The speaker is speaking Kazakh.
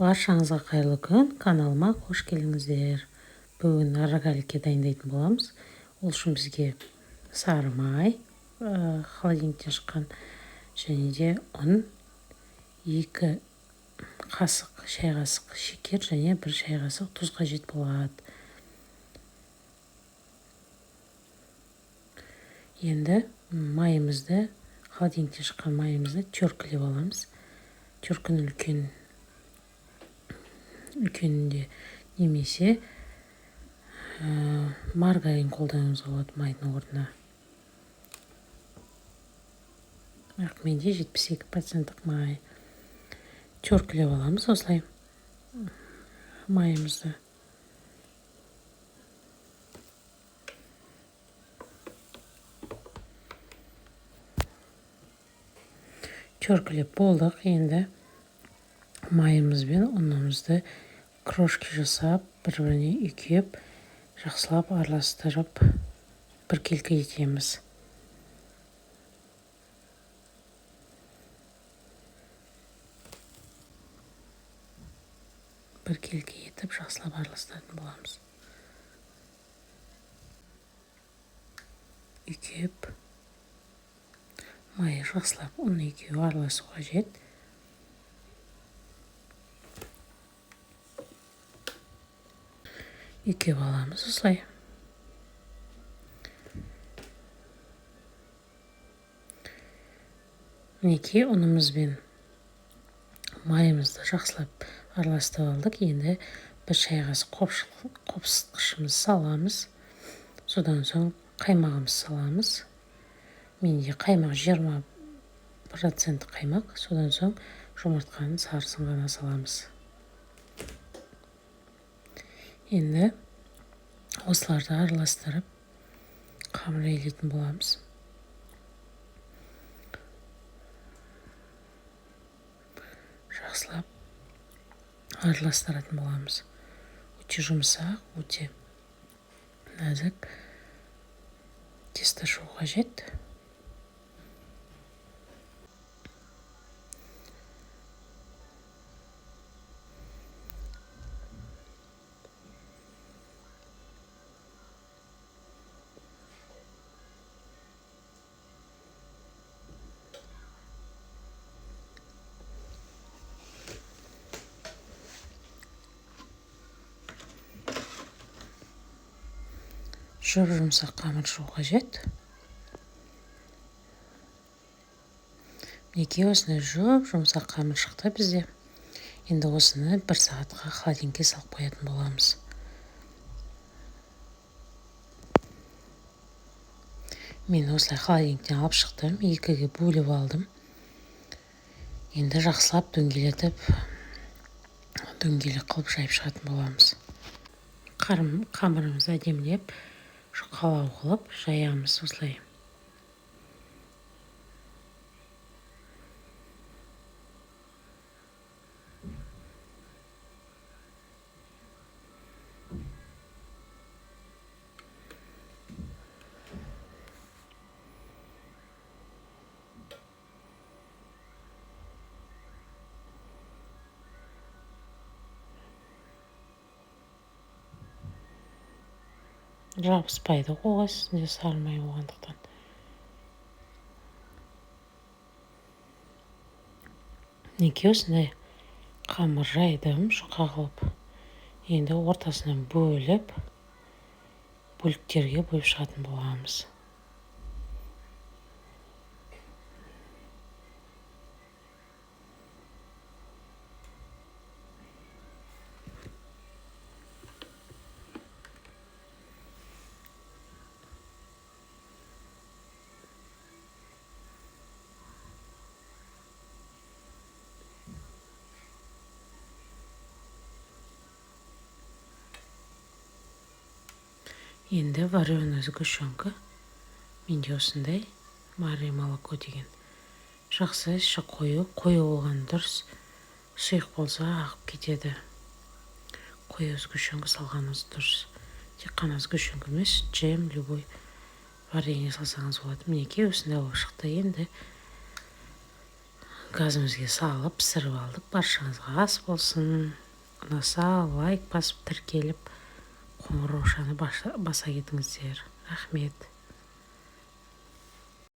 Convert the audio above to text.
Баршаңызға қайырлы күн, каналыма қош келдіңіздер. Бүгін рогаликке дайындайтын боламыз. Ол үшін бізге сары май, холодильниктен шыққан, және де ұн, 2 қасық, шай қасық шекер және 1 шай қасық тұз қажет болады. Енді майымызды, холодильниктен шыққан майымызды теркілеп аламыз. Теркіні үлкенінде немесе маргарин қолдануыңызға болады майдың орнына. Бірақ менде 72% май. Теркілеп аламыз осылай майымызды. Теркілеп болдық. Енді майымыз бен ұнымызды крошки жасап, бір-біріне үйкеп, жақсылап араластырып, біркелкі етеміз. Біркелкі етіп, жақсылап араластыратын боламыз. Үйкеп, майы жақсылап ұн екеуі араласу қажет. Үйкеп аламыз осылай. Мінекей ұнымыз бен майымызды жақсылап араластырып алдық. Енді 1 шай қасық қопсытқышымызды саламыз. Содан соң қаймағымызды саламыз. Менде қаймақ 20% қаймақ. Содан соң жұмыртқаның сарысын ғана саламыз. Енді осыларды араластырып қамыр илейтін боламыз. Жақсылап араластыратын боламыз. Өте жұмсақ, өте нәзік тесто шығу қажет. Жұп-жұмсақ қамыр шығу қажет. Мінекей осындай жұп-жұмсақ қамыр шықты бізде. Енді осыны 1 сағатқа холодильникке салып қоятын боламыз. Мен осылай холодильниктен алып шықтым, 2-ге бөліп алдым. Енді жақсылап дөңгелетіп, дөңгелек қылып жайып шығатын боламыз. Қамырымызды әдемілеп жұқалау қылып жаямыз осылай. Жабыспайды қолға, үстінде сары май болғандықтан. Мінекей осындай қамыр жайдым жұқа қылып. Енді ортасынан бөліп, бөліктерге бөліп шығатын боламыз. Енді вареная сгущенка. Менде осындай Мари молоко деген. Жақсы, іші қою, қою болған дұрыс. Сұйық болса ағып кетеді. Қою сгущенка салғаныңыз дұрыс. Тек қана сгущенка емес, джем, любой варенье салсаңыз болады. Мінекей осындай болып шықты. Енді Газымызге салып, пісіріп алдық. Баршаңызға ас болсын! Ұнаса, лайк басып, тіркеліп, қоңыраушаны баса кетіңіздер. Рахмет!